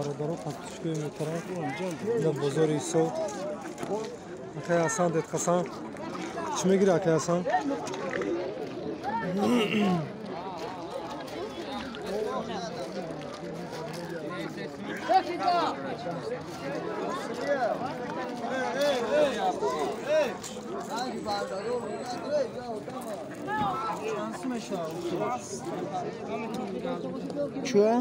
Бародаро, подписчикои муҳтарам, дар бозори Исо. Акай Ҳасан, дед Ҳасан, чӣ мегири, акай Ҳасан? Чуа?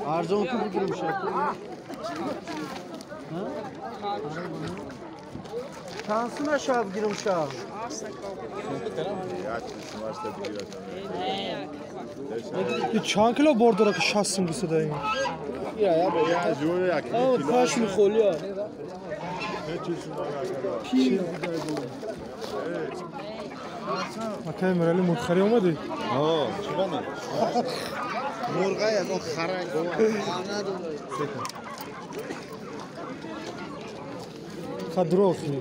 Арзон ку бигирим шаку. Чанд сума шав бигирим шав? Чанд кило бор дора ки 60 сум гусада ин? Пашми холия. Акай Мирали, мурғхарӣ омадӣ? Чиро не? Мурға ягон хара гова. Қадрофи.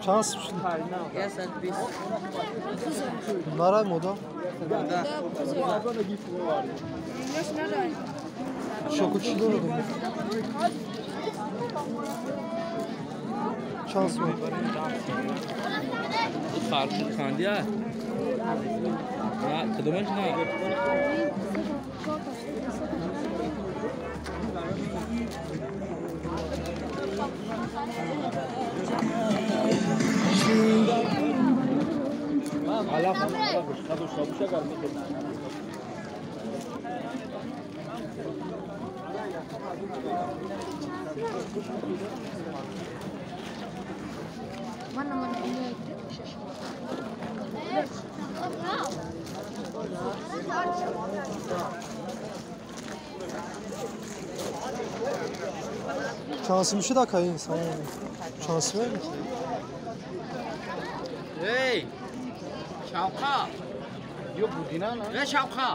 Чанд сум шуд? Нарай мода? Шоку чӣ дорад? Чанд сум? Чанд сум шуд, акай ин? Салом. Чанд сум? Эй! Шавқа! Ё будина на? Не шавқа!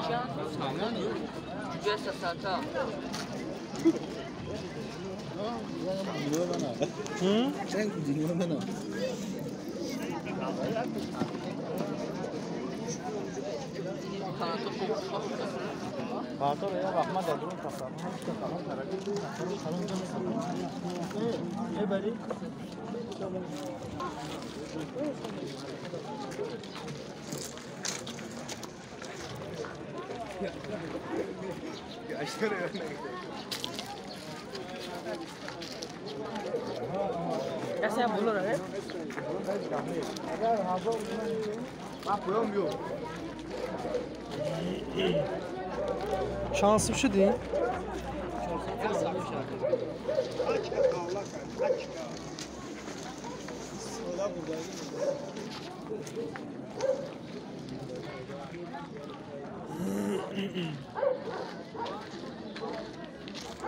कैसे आप बोलो रहे Şansım şu değil.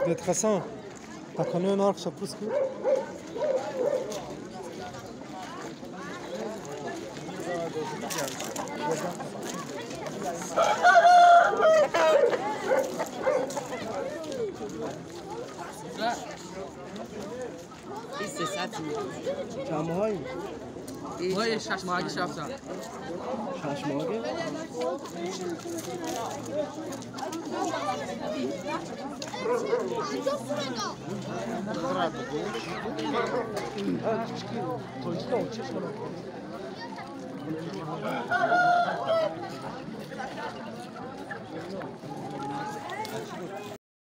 Дед Хасан, таканои нархша пурс кун. Чанд моҳаи? Моҳи 6 моҳаги шафтам. 6 моҳаги?